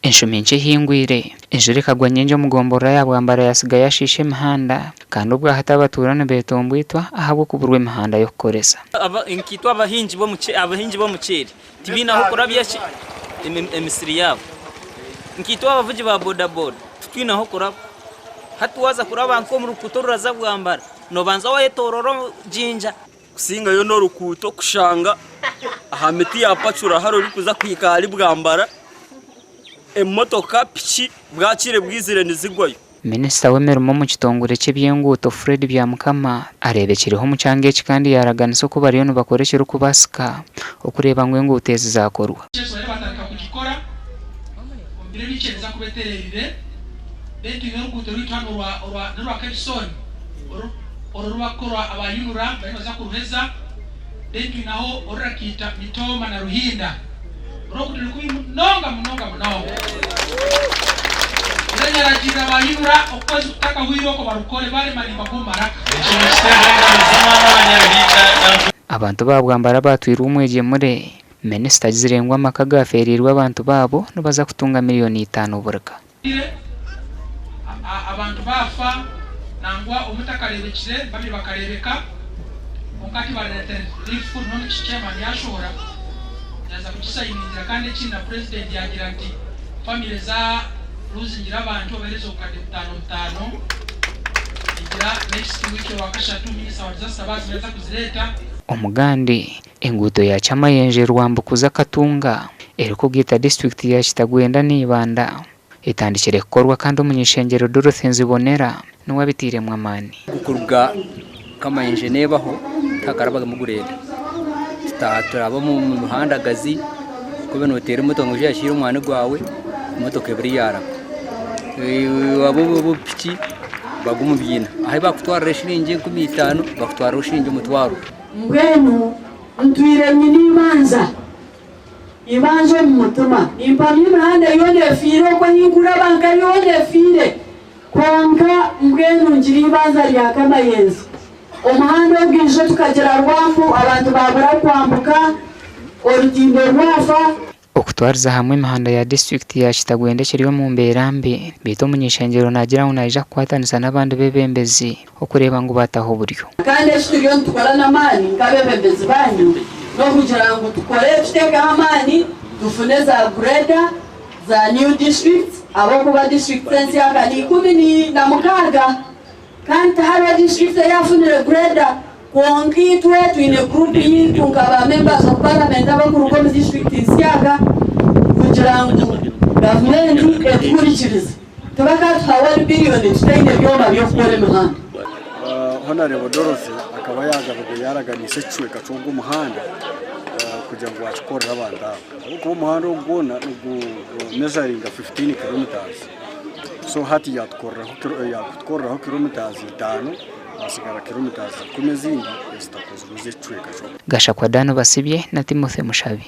Enshumi nkye ehingwire, enjura ekagwa nyingi omu gomborora ya Bwambara yasiga yashiisha emihanda kandi obwahati abatuura nibetombwitwa ahabw'okuburwa emihanda y'okukoresa. Nkaitwe abahingi abahingi b'omuceeri tibaine ah'okurabya ki emisiri yaabo. Nkaitwe abavugi ba bodaboda titwine ah'okuraba. Hati waaza kuraba nk'omu ruguuto oruraza Bwambara noobanza waayetoorora Jinja. Kusingayo n'orukuuto kushanga aha miti ya pacura hare orikuza kuhika ahari Bwambara emotoka piki bwakire bwizire nizigwayo. Minisita w'emirimo omu kitongore ky'eby'enguuto Fred Byamukama areebekireho omu kyanga eki kandi yaaraganisa oku bariyo nibakora ekirikubaasika okureeba ngu enguuto ezi zaakorwa. Yesu bariyo batandika kugikora omu biro bikye neza kuba etererire. Then twine oruguuto rwaitu hanu orwa orwa n'orwa Kebisoni oru oru orubakukora aba UNRA bariyo nibaza kuruheza. Then twinaho orurakiita Mitooma na Ruhinda. Oru oruguuto ruri kubi munonga munonga munonga. Reero nyaragirira aba UNRA okwezi kutakahwire okwo barukore barema nimbaguha omu maraka. Ekyo nikiteerwa engaro z'amaani Abanyaruhinda na. Abantu ba Bwambara abaatwirwe omwegyemure, Minisita agizire ngu amaka agaafeereirwe abantu baabo nibaza kutunga miriyoni itaano buri ka. Abantu baafa, nangwa omwe takareebekire, babiri bakareebeka, kwonka tibareeta rifu n'omu chairman yaashohora yaaza kugisayiningira kandi ekindi na purezidenti yaagira nti famire za luuzingire abantu babaheereze obukadde butaano butaano ningira next week orwakashatu minisita wa disaster baaza naaza kuzireeta. Omugandi, Enguuto ya Kyamayenje Rwambu kuza Katunga erikugaita disiturikiti ya Kitagwenda na Ibanda etandikire kukorwa kandi omuny'ishengyero Dorothy Nzibonera niwe abiteiremu amaani. Kuruga Kamayenje neebaho tihakarabagamu gureda. Turaba omu muhandagazi ku orikuba nooteera emotoka ngu oije oyakiire omwani gwawe, emotoka ebura ei yaaraba. Abo piki bagwa omu biina. Ahu baakutwarira eshiringi 5000 bakutwariraho shiringi omutwaro. Mbwenu ntwire nyine eibanja, eibanja omu mutima. Nimpamya emihanda yoona efiire okwo ahi nkuraba nka yoona efiire. Kwonka mbwenu ngira eibanja rya Kamayenzi. Omuhanda ogu ijo tukagira rwambu abantu baabura kwambuka, orutindo rwafa. Okutwariza hamwe emihanda ya disiturikiti ya Kitagwenda ekiri omu mbeera mbi beitu omuny'eishengyero naagira ngu naija kukwatanisa n'abandi beebembezi okureeba ngu baataho oburyo. Kandi eki turiyo nitukora n'amaani nk'abeebembezi baanyu n'okugira ngu tukore tuteekeho amaani tufune za grader za new districts ahabw'okuba districts ensyaka ni 16. Kandi tihariho disiturikiti eyafunire grader kwonka itwe twine guruupu yaitu nka ba members of parliament abarikuruga omu disiturikiti nsyaga kugira ngu gavumenti etuhurikirize. Tibakatuha wani biriyoni tutaine byoma by'okukora emihanda. Honarebo Dorothy akaba yaagaruga yaaraganiise ekicweka ky'ogu omuhanda kugira ngu waakikorera abantu aba ahabw'okuba omuhanda ogu gwona nigu measuringa 15 kilometres. So hati yaatukoreraho kilometres itaano hasigara kilometres ikumi ezindi ezitakozirwe ez'ekicweka kyona. Gashakwa Dan Basibye na Timothy Mushabi.